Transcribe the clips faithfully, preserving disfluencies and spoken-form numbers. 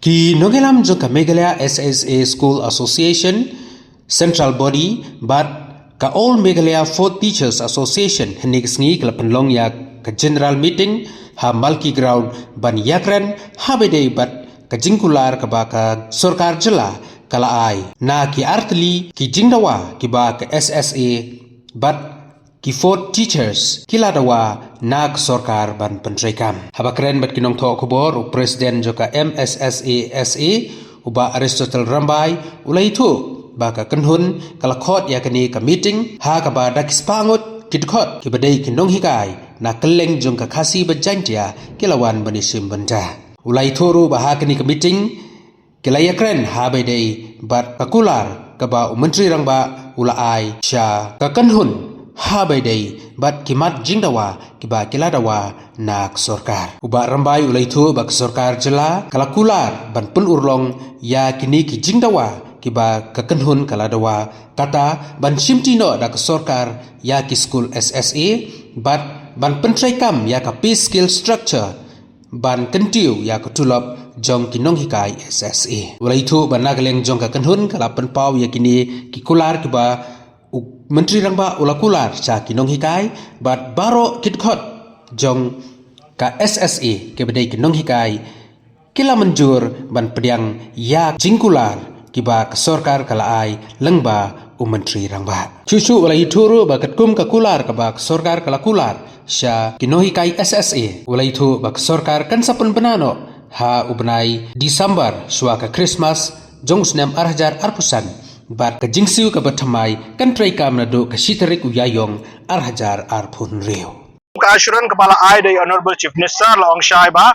Ki nongïalam jong ka Meghalaya S S A School Association, Central Body, bad ka All Meghalaya Fourth Teachers Association, hynne ka sngi ka la pynlong ïa ka General Meeting ha Malki Ground ban ïakren ha ba ïadei bad ka jingkular kaba ka sorkar jylla ka la ai na ki artylli ki jingdawa kiba ka S S A bad ki Fourth Teachers ki la dawa na ka sorkar ban pyntreikam. Haba kren bad ki nongthoh khubor, u President jong ka M S S A S A, u Bah Aristotle Rymbai, u la ïathuh ba ka kynhun ka la khot ïa kane ka meeting ha kaba da ki spah ngut ki dkhot kiba dei ki nonghikai na kylleng jong ka Khasi bad Jaintia ki la wan ban ïashim bynta. U la ïathuh ruh ba ha kane ka meeting ki la ïakren ha ba ïadei bad ka kular kaba u Myntri Rangbah u la ai sha ka kynhun ha ba ïadei bad ki mat jingdawa kiba ki la dawa na ka sorkar. U Bah Rymbai u la ïathuh ba ka sorkar jylla ka la kular ban pynurlong ïa kine ki jingdawa kiba ka kynhun ka la dawa, kata ban shimti noh da ka sorkar ïa ki skul S S A bad ban pyntreikam ïa ka pay scale structure ban kyntiew ïa ka tulop jong ki nonghikai S S A. U la ïathuh ba na ka liang jong ka kynhun ka la pynpaw ïa kine ki kular kiba u Myntri Rangbah u la kular sha ki nonghikai bad baroh ki dkhot jong ka S S A kiba dei ki nonghikai ki la mynjur ban pdiang ïa jingkular kiba ka sorkar ka la ai lyngba u Myntri Rangbah. Shuh shuh u la ïathuh ruh ba katkum ka kular kaba ka sorkar ka la kular sha ki nonghikai S S A, u la ïathuh ba ka sorkar kan sa pynbna noh ha u bnai December shuwa ka Christmas jong u snem ar hajar arphew san, bad ka jingsiew kaba thymmai kan treikam naduh ka shi tarik u Ïaïong ar hajar arphew hynriew. Ka assurance kaba la ai da i Honorable Chief Minister la ong shai ba,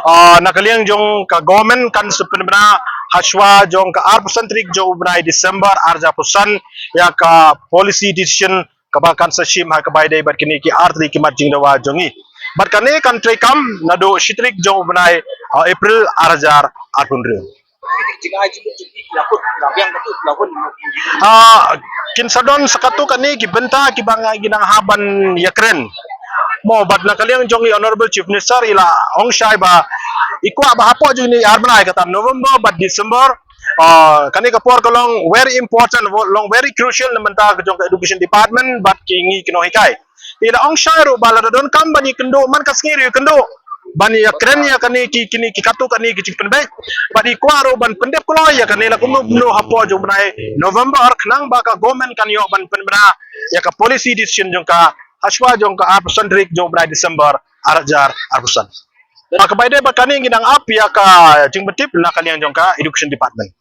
ah, na ka liang jong ka government kan sa pynbna ha shuwa jong ka arphew san tarik jong u bnai December ar hajar arphew san ïa ka policy decision kaba kan sa shim ha kaba ïadei bad kine ki artylli ki mat jingdawa jong ngi. Bad kane kan treikam naduh shi tarik jong u bnai, ah, April ar hajar arphew hynriew. Ah, kin sa don sa katto katne ki bynta kiba ngi nang hap ban ïakren. Mo bad na ka liang jong i Honorable Chief Minister i la ong shai ba i kwah ba hapoh jong kine ar bnai kata November bad December, ah, kane ka por ka long very important, long very crucial na bynta ka jong ka education department bad ki ngi ki nonghikai. I la ong shai ruh ba lada donkam ban ïakynduh man ka sngi ruh ïakynduh ban ïakren ïa kane ki, kine ki katto katne ki jingpynbeit. Bad i kwah ruh ban pyndep kloi ïa kane la kumno kumno hapoh jong u bnai November khnang ba ka government kan ïoh ban pynbna ïa ka policy decision jong ka ha shuwa jong ka arphew san tarik jong u bnai December ar hajar arphew san. Ba kaba ïadei bad kane ngi dang ap ïa ka jingpyntip na ka liang jong ka education department.